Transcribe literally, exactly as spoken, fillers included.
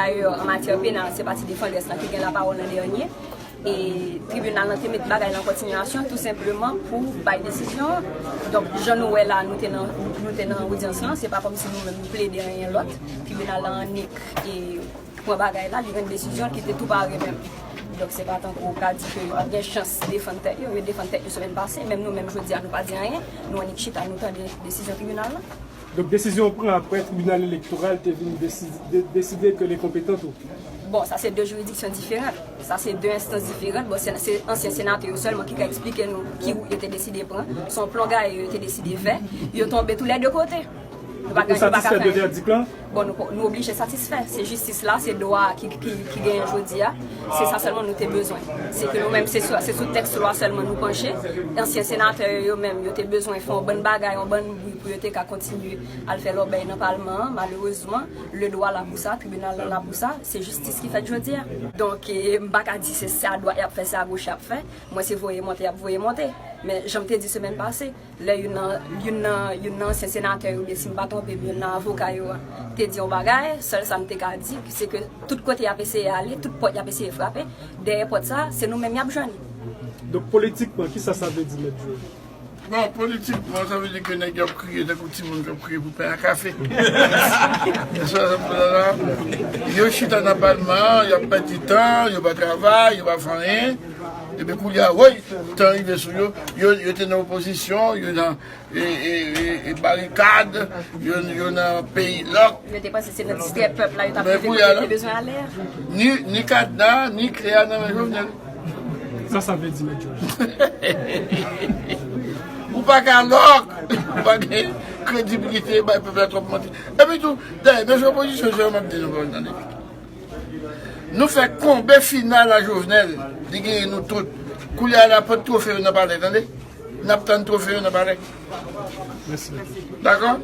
Dayè, an matyè penal, se pati defandès lan ki gen lapawòl an dènye. E tribinal lan te met bagay lan kontinyasyon, tou senpleman pou bay desizyon. Donk, jan nou wè la, nou te nan, nou te nan odyans lan, se pa kòmsi nou menm nou plede anyen lòt. Tribinal lan annik e pran bagay la, li rann desizyon ki te tou pare menm. Donk, se pa tankou w ka di ke ap gen chans defann tèt yo, yo defann tèt yo semèn pase, menm nou menm jodi a, nou pa di anyen, nou annik chita, nou tande desizyon tribinal lan. Donk, desizyon pran apre tribinal elektoral te vin desi-, de-, deside ke l enkonpetan tou. Bon, sa se de jiridiksyon diferan. Sa se de enstans diferan. Bon, se, se ansyen senatè yo sèlman ki ka eksplike nou ki wout yo te deside pran. Se yon plon gaye yo te deside fè. Yo tonbe toulède kote. Nou pa Ou gen, nou pa ka satisfè fè de anyen. Vèdik lan? Bon, nou, nou oblije satisfè. Se jistis la, se dwa a ki, ki, ki genyen jodi a. Se sa sèlman nou te bezwen. Se ke nou menm, se sou, se sou tèks lwa sèlman nou panche. Ansyen senatè yo, yo menm, yo te bezwen fè yon bann bagay, yon bann bri pou yo te ka kontinye al fè lòbèy nan palman an. Malerezman, le dwa la pou sa, tribinal lan la pou sa, se jistis ki fèt jodi a. Donk, e, m pa ka di se, se a dwat y ap fè, se a goch y ap fè. Mwen, se voye monte y ap voye monte. Men, jan m te di semèn pase, lè youn nan, youn nan, youn nan ansyen senatè yo, oubyen si m pa twonpe m, youn nan avoka yo a, te di yon bagay, sèl sa m te ka di, se ke tout kote y ap eseye ale, tout pòt y ap eseye frape, dèyè pòt sa, se nou menm y ap jwenn. Donk, politikman, kisa sa vle di, Mèt Joe? Bon, politikman, sa vle di ke nèg yo ap kriye tankou timoun k ap kriye pou pen a kafe. Sa, sa, sa, yo chita nan palman an, y ap pèdi tan, yo pa travay, yo pa fè anyen. Epi kounye a, woy, tan rive sou yo, yo, yo te nan opozisyon, yo nan, e, e, e, e barikad, yo, yo nan peyi lòk. Yo te panse se nan distrè pèp la, yo t ap Men rive kote yo te bezwen ale a. Ni, ni kadna, ni kle a nan men Jovenel. Sa sa vle di, Mèt Joe? Ou pa ka lòk, ou pa gen kredibilite, bay pèp la twòp manti. Epi tou, dayè, mesye opozisyon, se yo m ap di nou, pa tande. Nou fè konbe final a Jovenel, li genyen nou tout. Koulye a la, pot twofe yo nan palè, tande? N ap tann twofe yo nan palè. Mèsi. Dakò?